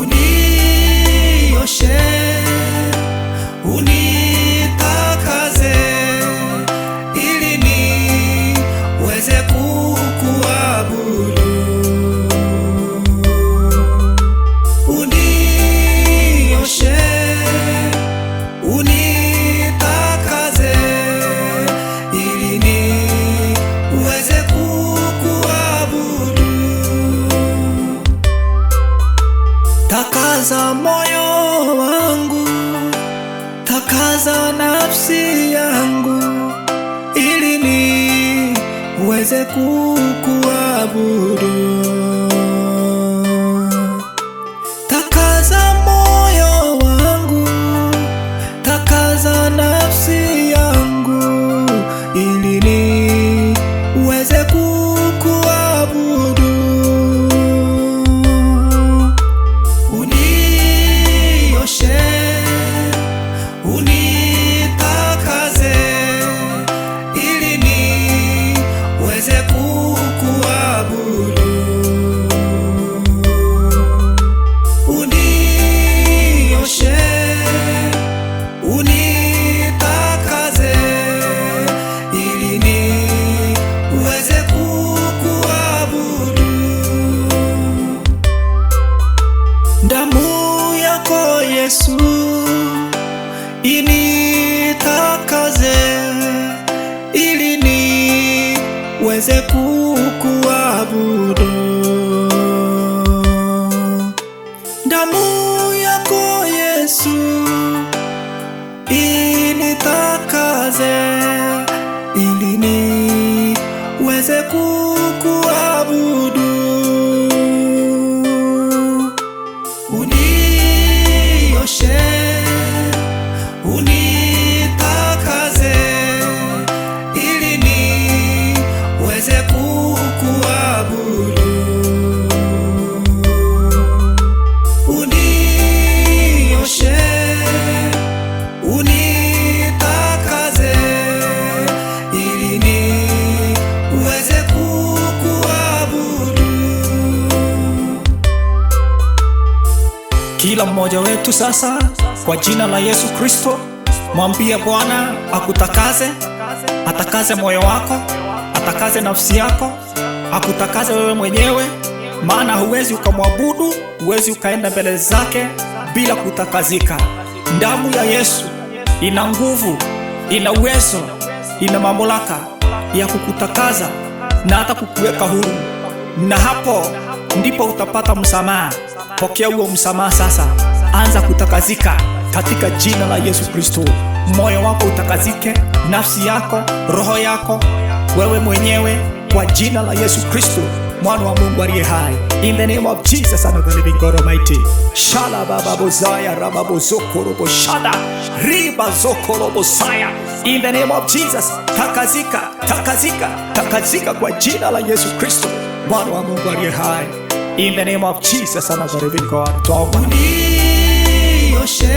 Unioshe, unitakaze, ili niweze kukuabudu. Unioshe, unitakaze, ili niweze kukuabudu. Takaza moyo wangu, takaza nafsi yangu, ili niweze kukuabudu. Takaza moyo wangu, takaza nafsi yangu, ili niweze kukuabudu. Unioshe, unitakaze, ili niweze kukuabudu. Unioshe, unitakaze, ili niweze kukuabudu. Damu yako Yesu initakaze, ili niweze kukuabudu. Damu yako Yesu initakaze, ili niweze kukuabudu. Unioshe, unitakaze, ili niweze kukuabudu. Unioshe, unitakaze, ili niweze kukuabudu. Kila mmoja wetu sasa, kwa jina la Yesu Kristo, mwambie Bwana akutakaze, atakaze moyo wako, atakaze nafsi yako, akutakaze wewe mwenyewe, maana huwezi ukamwabudu, huwezi ukaenda mbele zake bila kutakazika. Damu ya Yesu ina nguvu, ina uwezo, ina mamlaka ya kukutakaza na hata kukuweka huru, na hapo ndipo utapata msamaha. Pokea huo msamaha sasa, anza kutakazika katika jina la Yesu Kristo. Moyo wako utakazike, nafsi yako, roho yako, wewe mwenyewe, kwa jina la Yesu Kristo, mwana wa Mungu aliye hai. In the name of Jesus, Son of the living God Almighty. Shala baba bozaya rababozokorobo shada riba zokorobosaya. In the name of Jesus, takazika, takazika, takazika kwa jina la Yesu Kristo, mwana wa Mungu aliye hai. In the name of Jesus, Son of the living God. Tuombe. Unioshe,